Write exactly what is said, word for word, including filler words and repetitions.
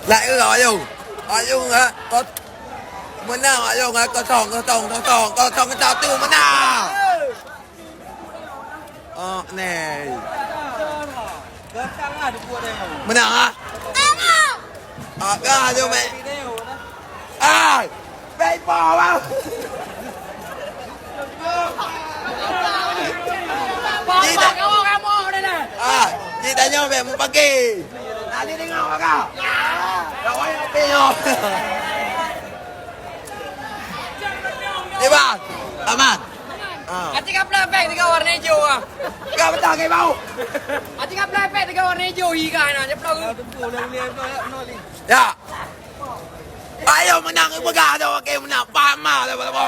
Laén, ayo. Ayo, ha. Kot-, menang, ayo, ha. Kosong, kosong, kosong, kosong satu, menang. Oh, neh. Menang, ha? Ah, ka, ayo, meh. Ah, baik, bawah. Cita. Ah, cita nyoe bek mupaki. Tadi tengok baka. Kawan api nyoe. Ni, Bang. Aman. Ah. Aci ka pla pek tiga warna hijau ah. Ka betul ke bau? Aci ka pla pek tiga warna hijau hi ka na, dia pla. Ya. Ayo menang, peugah dah, okey, menang. Paham lah, apa-apa.